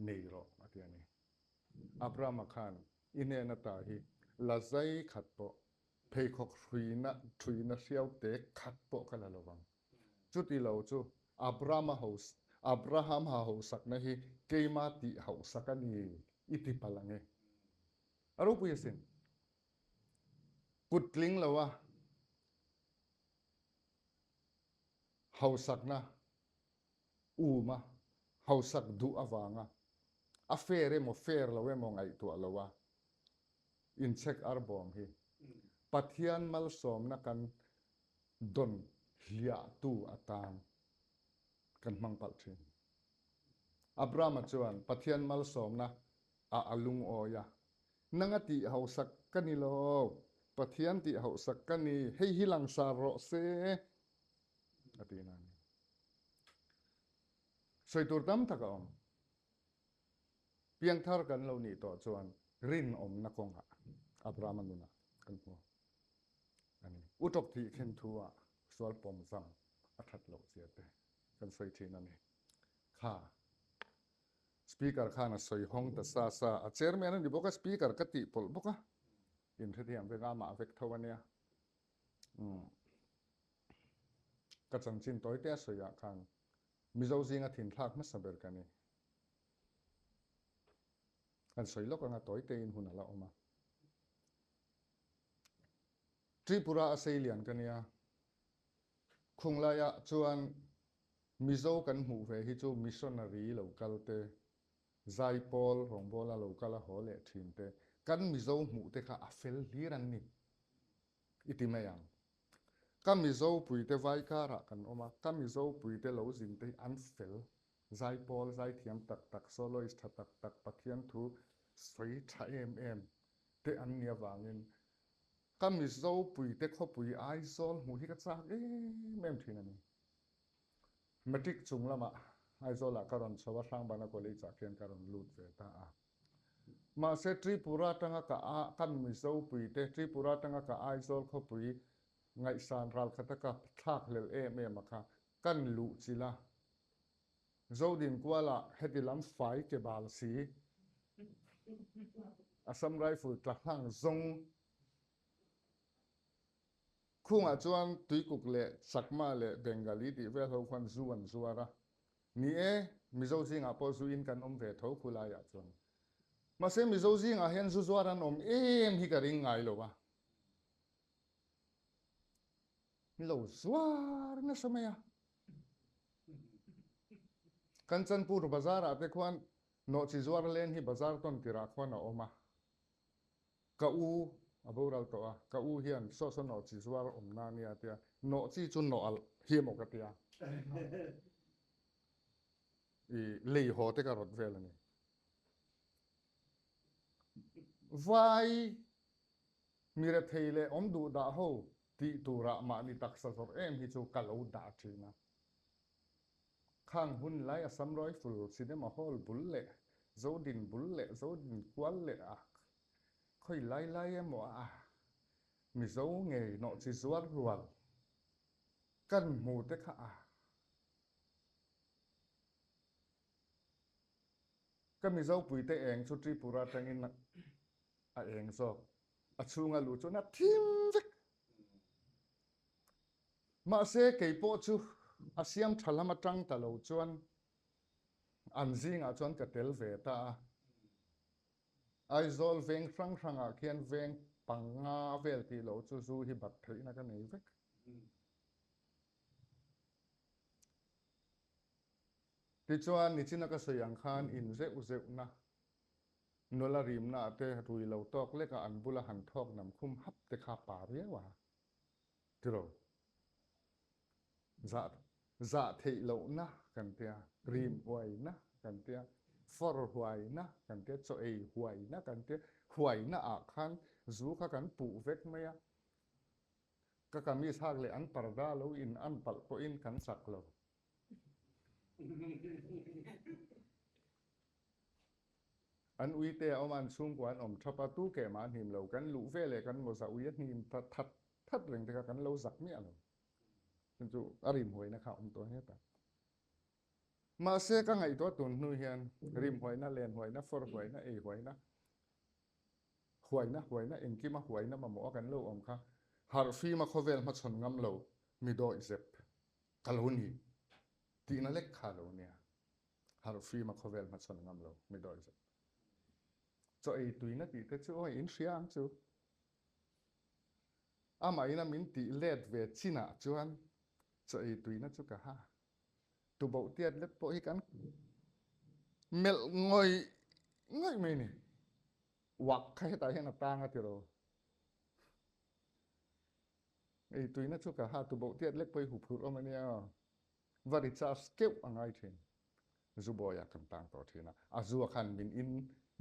nei rawh a ti a ni. Abrahama khan i hnen ata hi la zai khat pawh pheikhawk hruina thuina hriau te khat pawh ka la lo vang. Chuti lo chu Abrahama ho Abraham ha hosakna hi keima tih hauhsak a ni i ti palh ang e. A ropui asin. Kut tling lo a hosakna um a, hausak duh avanga a fair emaw fair lo emaw ngaihtuah lo a inchhek arbawm hi Pathian malsawmna kan dawn hliahtu atan kan hmang palh thin. Abrahama chuan Pathian malsawmna ah a lungawi a, Nanga tih hausak ka ni lo, Pathian tih hausak ka ni, hei hi langsar rawh se, a ti na a ni. Sawi tur tam tak a awm. Piangthar kan lo nih tawh chuan rinawmna kawngah Abrahama nunah kan hmu a ni. Utawk thih khen thu ah sual pawmzam a that loh zia te kan sawi thin a ni. Kha Speaker khan a sawi hawng ta sa sa a, Chairman a ni bawk a, Speaker ka tih pawlh bawk a, inhrethiam vek a, amah vek tho a nia. Umm. Ka chanchin tawi te a sawi ah khan Mizo zinga thinthlak hmasa ber ka ni. Kan sawi lawk anga tawi tein hun a la awm a. Tripura a sei lian ka nia. Khunglaiah chuan Mizo kan hmuh ve hi chu missionary lo kal te, zaipawl rawngbawla lo kal a haw leh thin te, kan Mizo hmuh te kha a fel hlir an ni. I ti mai ang. Ka Mizo puite vai karah kan awm a, ka Mizo puite lo zin te hi an fel, zaipawl, zaithiam tak tak, soloist tha tak tak, Pathian thu sawi tha em em te an nih avangin ka Mizo puite khawpui Aizawl hmuh hi ka chak em em thin a ni. Matric chung lamah Aizawlah ka rawn chho a, Hrangbana College-ah khian ka rawn lut ve ta a. Mahse Tripura atanga ka a kan Mizo puite Tripura atanga ka Aizawl khawpui ngaihsan ral khata ka thlak hlel em em a kha kan luh chilh a. Zodinkuala heti lam fai ke bal si Assam Rifle tla hlang zawng Khungah chuan Tuikuk leh Chakma leh Bengali tih vel ho khuan zu an zuar a. Ni e, Mizo zingah pawh zu in kan awm ve tho khu laiah chuan. Mahse Mizo zingah hian zu zuar an awm em hi ka ring ngai lo a. Ni lo zuar nasa mai a. Kanchanpur bazar ah te khuan nawhchi zuar len hi bazar tawn tirah khuan a awm a. Ka u a boral tawh a, ka u hian saw saw nawhchi zuar awm na nia tia, nawhchi chu nawh alh hi emaw ka tia. I lei haw te ka rawt vel a ni. Vai mi rethei leh awm duh dah ho tih turah mahni taksa zawrh em hi chu ka lo dah thin a. Khang hun lai Assam Rifle Cinema Hall bul leh Zodin bul leh Zodin kual leh a khawi lai lai emaw a Mizo ngei nawhchi zuar rual kan hmu te kha a. Ka Mizopuite eng chu Tripura atangin a eng zawk. A chhunga luh chuan a thim vek. Mahse kei pawh chu a siam tha lam atang ta lo chuan an zingah chuan ka tel ve ta a. Aizawl veng hrang hrangah khian veng panga vel tih loh chu zu hi bat theihna ka nei vek. Tichuan, nichina ka sawi ang khan in zeuh zeuhna, nula rimna ah te rui lo tawk lek a an bula han thawk nam khum hap te kha pa riau a, tiraw? Zah zah theih lohna kan tia, rim huaina kan tia, fawr huaina kan tia, chaw ei huaina kan tia, huaina ah khan zu kha kan puh vek mai a, ka kamis hak leh an parda lo in an palh pawhin kan chak lo. An ui te a awm a, an chhungkua an awm thap a, tu keh mah a hnim lo. Kan luh ve leh kan mawza ui a hnim ta that that reng te kha kan lo zak miah lo. Chu chu a rimhuaina kha a awm tawh hle ta. Mahse ka ngaihtuah tun hnu hian rimhuaina, lenhuaina, fawrhuaina, eihuaina, huaina, huaina, engkima huaina mamawh a kan lo awm kha harhfima khawvel hmachhawn ngam lo mi dawihzep Ka lo ni tihna lek kha lo nia. Harhfima khawvel hmachhawn ngam lo mi dawi zet. Chaw ei tuina tih te chu aw in hria ang chu. Amah ina min tih let ve chinah chuan chaw ei tuina chu ka ha. Tuboh tiat let pawh hi kan melh ngawih ngawih mai ni. Uak kha hetah hian a tang a ti ro. Ei tuina chu ka ha tu boh tiat lek pawh i huphurh awm a nia aw. Va recharge keuh a ngai thin. Zu bawiah kan tang tawh thin a, a zua khan min in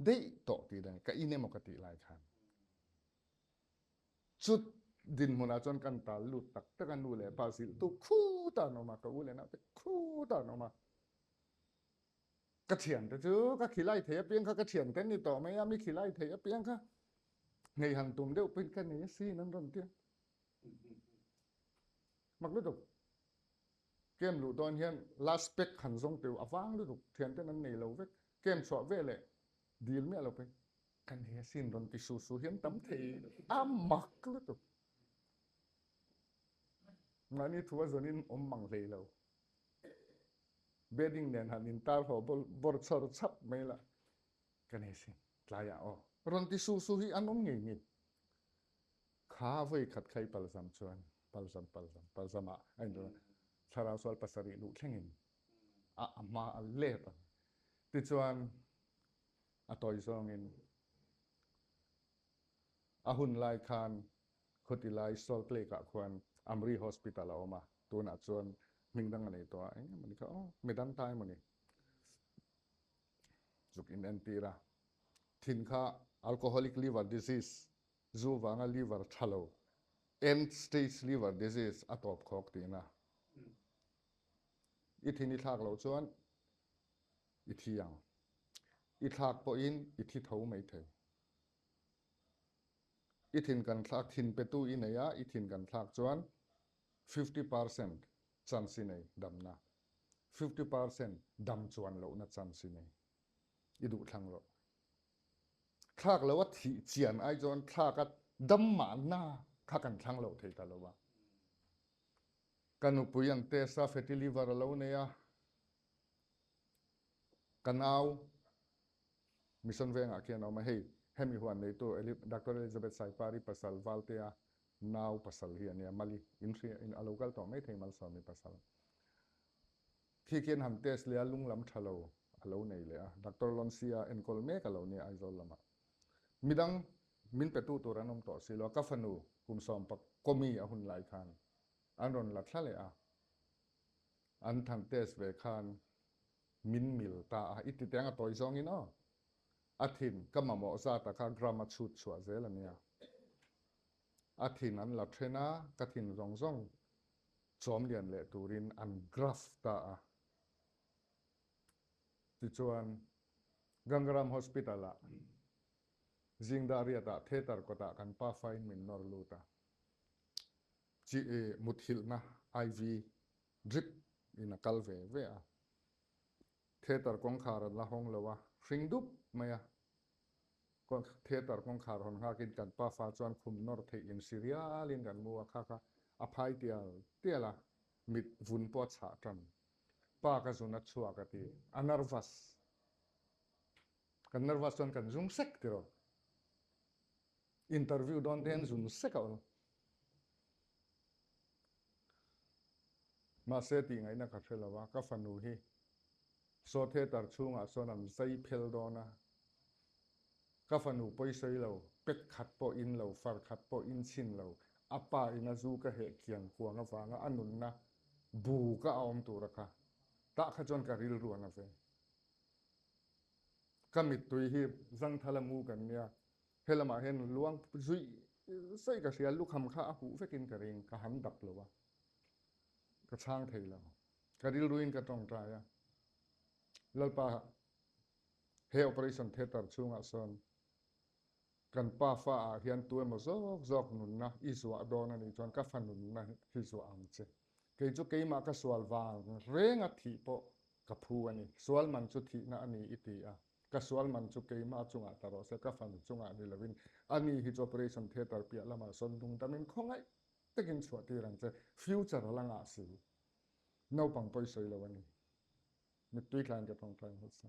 deih tawh tih dang ka in emaw ka tih lai khan. Chu dinhmunah chuan kan tal lut tak tak a, nu leh pa zilh tu khutah an awm a, ka u leh naute khutah an awm a. Ka thiante chu ka khilai thei apiang kha ka thiante an ni tawh mai a, mi khilai thei apiang kha ngei han tum deuh pawhin ka nei asin an rawn ti a. Mak lutuk. Camp luh dawn hian last pack han zawng teu a vang lutuk thianten an nei lo vek. Camp chhuah ve leh dil miah lo pawhin ka nei asin rawn ti su su hian tam thei a mak lutuk. Mahni thu a zawnin awm mang hlei lo. Bedding nen han intar haw bawr chawr chhap mai la ka nei sin tlaiah aw. Rawn ti su su hi an awm ngei ngei. Kha vawi khat kha i palzam chuan palzam palzam palzam ah a inrawn a, thlarau sual pasarih luh thlengin a a hma a let ang. Tichuan a tawi zawngin a hun lai khan Khawti lai Salt Lake ah khuan Amri Hospital a awm a, tunah chuan hming dang a nei tawh a, eng emawni kha aw, midang ta emawni zuk in entir a. Thin kha alcoholic liver disease, zu vanga liver tha lo, end stage liver disease a tawp khawk tihna. I thin i thlak loh chuan i thi ang. I thlak pawhin i thi tho maithei. I thin kan thlak, thin petu i nei a, i thin kan thlak chuan 50% chance i nei damna, 50% dam chuan lohna chance i nei. I duh thlang rawh. Thlak lo a thih chian ai chuan thlak a dam mahna kha kan thlang loh thei ta lo a. Ka nupui an test a, fatty liver a lo nei a, ka nau Mission vengah khian a awm a, hei hemi huan neitu Doctor Elizabeth Saipari pasal Valtea nau pasal hi a nia, Mali inhria in a lo kal tawh maithei Malsawmi pasal. Khi khian han test leh a, lung lam tha lo a lo nei leh a, Doctor Lonsia enkawl mek a lo nia Aizawl lamah. Midang min petu tur an awm tawh si lo a, ka fanu kum sawmpak kawmi a hun lai khan an rawn la thla leh a, an han test ve khan Min mil ta a, i ti teng a tawi zawngin aw. A thin ka mamawh zata kha gram a chhut chhuah zel a nia. A thin an la then a, ka thin zawng zawng chawm lian leh turin an graft ta a. Tichuan, Gangaram Hospital-ah Zingdahriatah theatre kawtah kan pa fain min nawr lut a. Chi muthilhna IV Drip in a kal ve ve a. Theatre kawngkhar an la hawng lo a, Hring dup mai a. Theatre kawngkhar hawn nghakin kan pafa chuan khum nawr theih in si rialin kan mu a, kha kha a phai tial tial a, mit vun pawh a chhah tan. Pa ka zun a chhuak a ti, a nervous. Kan nervous chuan kan zum sek tiraw. Interview dawn te hian zum sek a awl. Mahse tih ngaihna ka hre lo a, ka fanu hi saw theatre chhungah sawn an zai phel dawn a, ka fanu pawisawi lo, pet khat pawh in lo, far khat pawh in chhin lo, a pa in a zu ka heh kiang kuang avanga a nunna bu ka a awm tur a kha, tah kha chuan ka rilru a na ve. Ka mittui hi zangthala mu kan nia, Helamah hian luang zuih zuih ka hria, lukham kha a huh vekin ka ring, ka han dap lo a, ka chhang thei lo. Ka rilruin ka tawngtai a, Lalpa, he operation theatre chhungah sawn kan pa fa ah hian tu emaw zawk zawk nunna i zuah dawn a nih chuan ka fa nunna hi zuah ang che. Kei chu keimah ka sual vang renga thih pawh ka phu a ni. Sual man chu thihna a ni i ti a. Ka sual man chu keimah chungah ta rawh se, ka fanu chungah ni lovin ani hi chu operation theatre piah lamah sawn dungdamin khawngaih takin chhuah tir ang che. Future a la ngah si. Naupang pawi sawi lo a ni. Mittui tlain ka tawngtai nghut sa.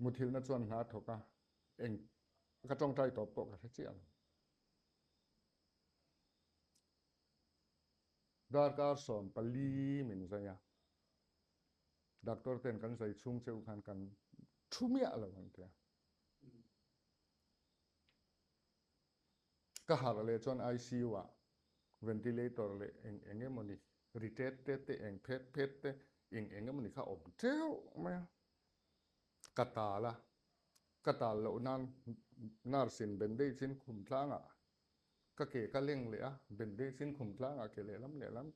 Muthilhna chuan hna thawk a, eng ka tawngtai tawp pawh ka hre chiah lo. Darkar 14 min zai a, doctor ten kan zai chhung cheu khan kan thu miah lo an tia. Ka harh leh chuan ICU ah ventilator leh eng eng emawni ri tet tet te eng phet phet te eng eng emawni kha awm teuh mai a. Ka tal a, ka tal loh nan nurse in bandage in khum tlangah Ka ke ka leng leh a, bandage in khum tlangah ke lehlam lehlam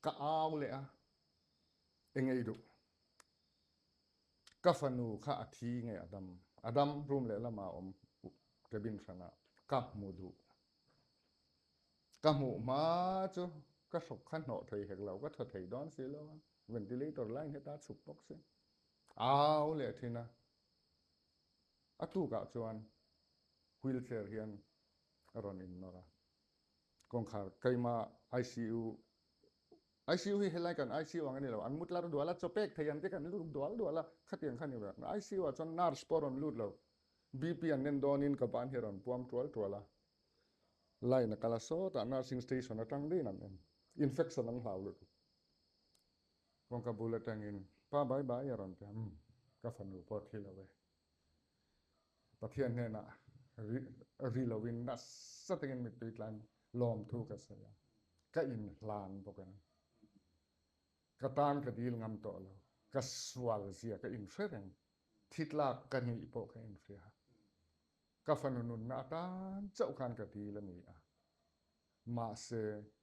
ka au leh a, eng ei duh? Ka fanu kha a thi nge a dam? A dam, room lehlamah a awm cabin hranah ka hmu duh. Ka hmuh hma chu ka hrawk kha hnawh thei hek lo, ka thaw thei dawn si lo a, ventilator line heta chhuk bawk si. Au leh thin a, A tukah chuan wheelchair hian a rawn innawr a, kawngkhar keima ICU, ICU hi helai kan ICU ang a ni lo, an mutlar dual a, chaw pek thei ang te kan lut dual dual a, khatiang kha a ni lo. ICU ah chuan nurse pawh a rawn lut lo, BP an en dawnin ka ban hi a rawn puam tual tual a, line a kal a sawtah nursing station atang daih in an en, infection an hlau lutuk. Kawngka bul atangin pa bai bai a rawn ti a, umm ka fanu pawh thi lo e. Pathian hnenah ri loin nasa takin mittui tlan lawmthu ka sawi a, ka inhlan bawk a ni. Ka tan ka dil ngam tawh lo, ka sual zia ka inhre reng, thi tlak ka nih pawh ka inhria. Ka fanu nunna atan chauh khan ka dil a ni a, mahse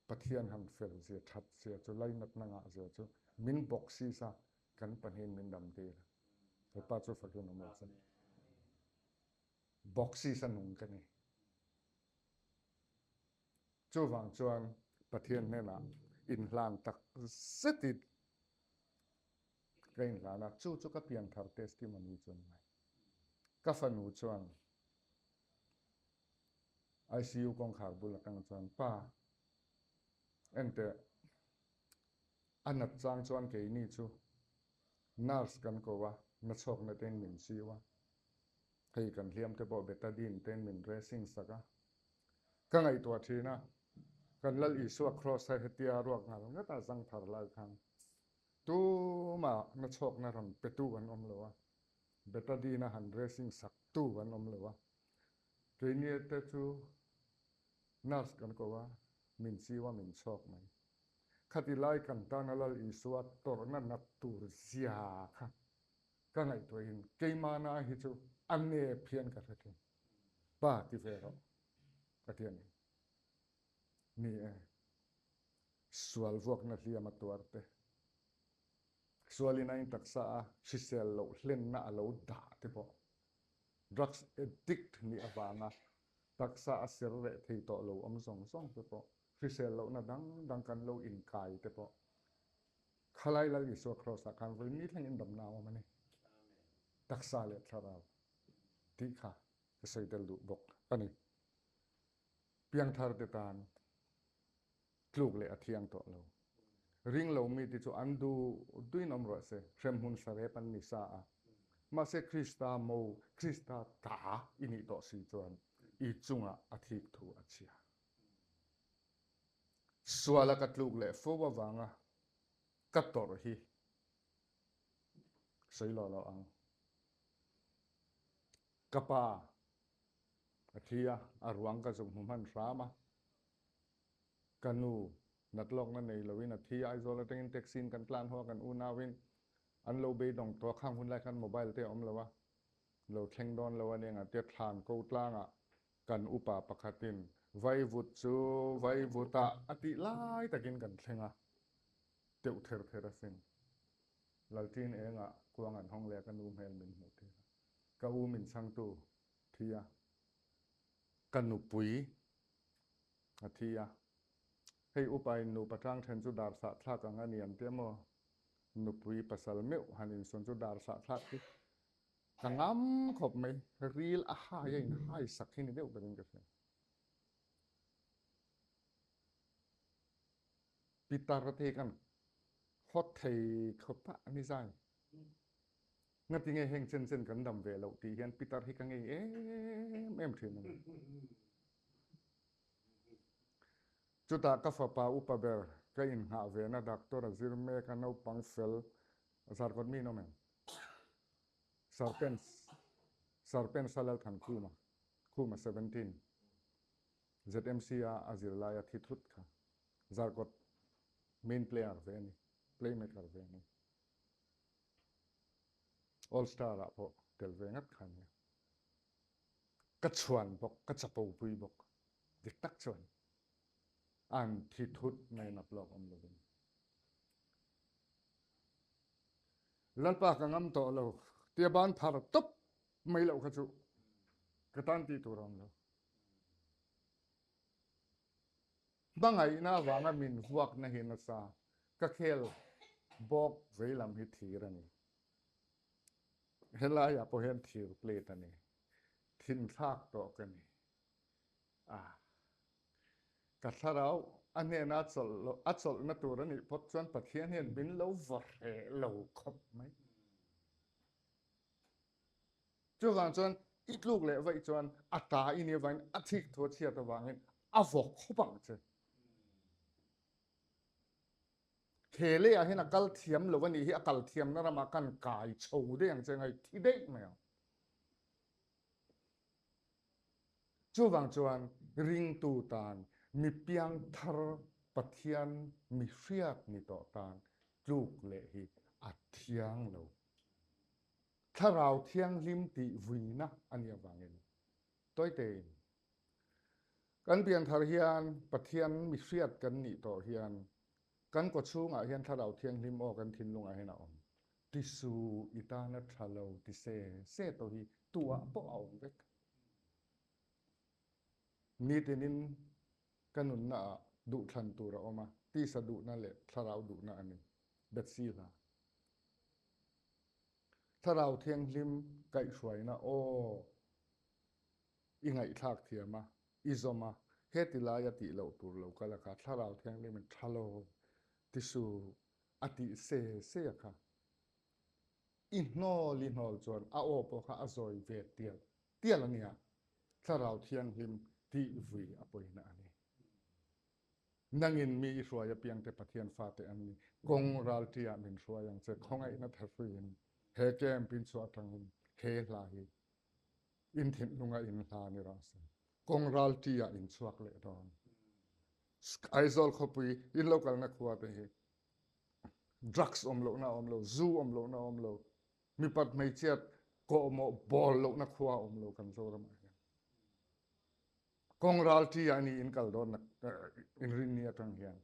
Pathian han fel zia, that zia chu, lainatna ngah zia chu min bawk sisa kan pahnihin min dam tir a. Hepa chu fakin awm lo se. Boxes a nung ka ni. Chuvang chuan Pathian hnenah inhlan tak zetin ka inhlan a, chu chu ka pianthar testimony chu a ni mai. Ka fanu chuan ICU kawngkhar bul atang chuan, Pa, enteh, A nat chang chuan keini chu nurse kan ko a, nachhawkna tein min chiu a, hei kan hliam te pawh betadine tein min dressing sak a. Ka ngaihtuah thin a, kan Lal Isua cross a hetia ruak ngal ngat a zang thar lai khan tuma nachhawkna rawn petu an awm lo a, betadine a han dressing sak tu an awm lo a, keini te chu nurse kan ko a, min chiu a min chhawk mai. Khati lai kan tana Lal Isua tawrhna nat tur zia kha ka ngaihtuahin keimahna hi chu a nep hian ka hre thin. Pa ti ve rawh ka ti a ni. Ni e, sual vuakna hliam a tuar te, sualin a intaksa a hrisel loh hlenna a lo dah te pawh drugs addict nih avanga taksa a ser reh thei tawh lo awm zawng zawng te pawh hrisel lohna dang dang kan lo inkai te pawh. Khalai Lal Isua Kraws-ah khan vawi ni thlengin damna a awm a ni. Taksa leh thlarau tih kha ka sawi tel duh bawk a ni. Piangthar te tan tluk leh a thiang tawh lo. Ring lo mi te chu an duh duhin awm rawh se, hremhmun sarep an ni sa a. Mahse Krista mo, Krista ta i nih tawh si chuan i chungah a thik thu a chhia. Suala ka tluk leh fo avanga ka tawrh hi sawi lo lo ang. Ka pa a thi a, a ruang ka zuk hmu hman hram a. Ka nu nat lawkna nei loin a thi a, Aizawl atangin taxi in kan tlan haw a, kan unauin an lo beidawng tawh a, khang hun lai khan mobile te a awm lo a, lo thleng dawn lo a nia tia thlan ko tlangah kan upa pakhatin vaivut chu vaivutah a tih lai takin kan thleng a, teuh ther ther asin. Lalṭin engah kuang an hawng leh a ka nu hmel min hmuh tir a, ka u min chhangtu thi a, ka nupui a thi a, hei upa in nupa tang then chu dar sah thlak ang a ni an tia maw? Nupui pasal meuh han insawn chu dar sah thlak hi ka ngam khawp mai, ril a hai a in hai sak hi ni deuh berin ka hria. Pitar te hi kan hawt thei khawp a ni zai. Ngatinge heng chen chen kan dam ve loh tih hian pitar hi ka ngei em em thin a ni. Chutah ka fapa upa ber ka inngah vena doctor a zir mek a naupang fel Zarkawt mi nawm em? Serpents Serpents a Lalthan Khuma Khuma 17 ZMC a a zirlai a thi thut kha Zarkawt main player ve a ni playmaker ve a ni. All Star ah pawh tel ve ngat kha ania. Ka chhuan bawk, ka chapo pui bawk. Dik tak chuan an thi thut mai nap lawk awm lovin. Lalpa ka ngam tawh lo tia ban phar tawp mai loh kha chu ka tan tih tur a awm lo. Hmangaihna avanga min vuakna hi nasa ka khel bawk veilam hi thir a ni. Helaiah pawh hian thir plate a ni. Thinthlak tawh ka ni. A, ka thlarau a hnena chawlh loh, a chawlhna tur a nih phawt chuan Pathian hian min lo va hreh lo khawp mai. Chuvang chuan i tluk leh vaih chuan a ta i nih avangin a thik thu a chhiat avangin a vawk khawp ang che. He leiah hian a kal thiam lo a nih hi a kal thiamna ramah kan kai chho daih ang che ngai thi daih mai ang. Chuvang chuan ringtu tan mi piangthar Pathian mi hriat ni tawh tan tluk leh hi a thiang lo. Thlarau Thianghlim tih vuina a nih avangin tawitein kan pianthar hian Pathian mi hriat kan nih tawh hian kan kawchhungah hian Thlarau Thianghlim aw kan thinlungah hian a awm. Tisu i tana tha lo ti se se tawh hi tuah pawh a awm vek. Nitinin ka nunnaah duhthlan tur a awm a, tisa duhna leh thlarau duhna a ni. Betsy hla. Thlarau Thianghlim kaihhruaina aw i ngaihthlak thiam a, i zawm a, heti laia tih loh tur lo kal a kha Thlarau Thianghlimin tha lo ti su a tih se se a kha. I hnawl i hnawl chuan a aw pawh kha a zawi ve tial tial a nia, Thlarau Thianghlim tih vui a pawina a ni. Nangin mi i hruai apiangte Pathian fate an ni. Kawng ralṭiah min hruai ang che. Khawngaihna thafuiin he camp in chhuah atangin he hla hi in thinlunga in hla ni rawh se. Kawng ralṭiah in chhuak leh dawn. Aizawl khawpui in lo kalna khua te hi drugs awm lohna a awm lo, zu awm lohna a awm lo, mipat hmeichhiat kawhmawh bawl lohna khua a awm lo kan Zoramah hian. Kawng ralṭi ah ni in kal dawn inrinni aṭang hian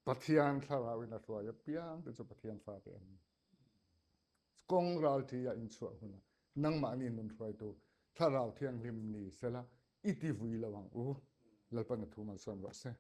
Pathian thlarau in a hruai apiang te chu Pathian fate an ni. Kawng ralṭi ah in chhuah hunah nangmahni nun hruaitu Thlarau Thianghlim ni sela i ti vui lo ang u. Lalpan a thu malsawm rawh se.